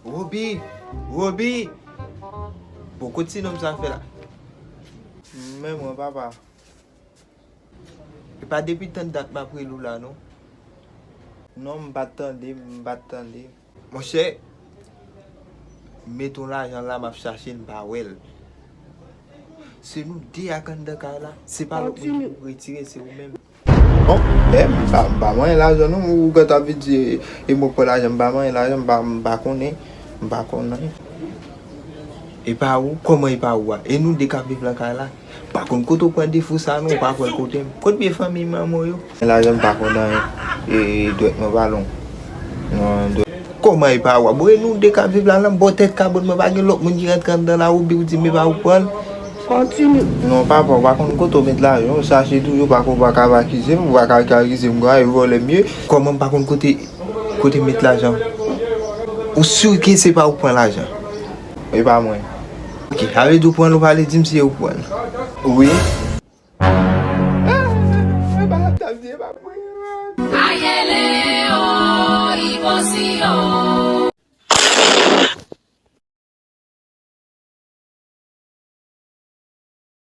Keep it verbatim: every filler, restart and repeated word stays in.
Robi! Robi! Bon, kot ti nonm sa fè la? Men mwen, papa. E pa depi tann dat m ap rele w la, non? Non, m pa t tande, m pa t tande. Monchè, met yon lajan la, m ap chache l, m pa wè l. Se nou de ak anndan kay la. Se pa lòt moun ki pou retire, se ou menm. Bon, men m pa, m pa manyen lajan non, ou gentan ap vin di, e mwen pran lajan, m pa manyen lajan, m pa, m pa konnen, m pa konnen. E pa ou? Kòman e pa ou a? E nou de k ap viv nan kay la? M pa konn kote w pran defo sa non, ou pa pran kote m. Kot byen fanmi manman w yo? Men lajan m pa konn anyen, e dwèt mwen pa long. Non, dwèt. Kòman e pa ou a? Bon, e nou de k ap viv la, la, m bò tèt kabòn mwen, pa gen lòt moun ki rantre anndan la, oubyen ou di m e pa ou k pran l? Kontini. Non, papa, ou pa konn kote w met lajan, ou chache toujou, pa konn, ou pa ka akize m, ou pa ka akize m, gwa, e vòlè m ye. Kòman m pa konn kote, kote met lajan? Ou si ke se pa ou k pran lajan? E pa mwen. Ok, sa vle di ou pran l, ou pale di m si e ou k pran l. Wi. Ah, e pa sa m t ap di, e pa mwen. Ayele o, ibosi o.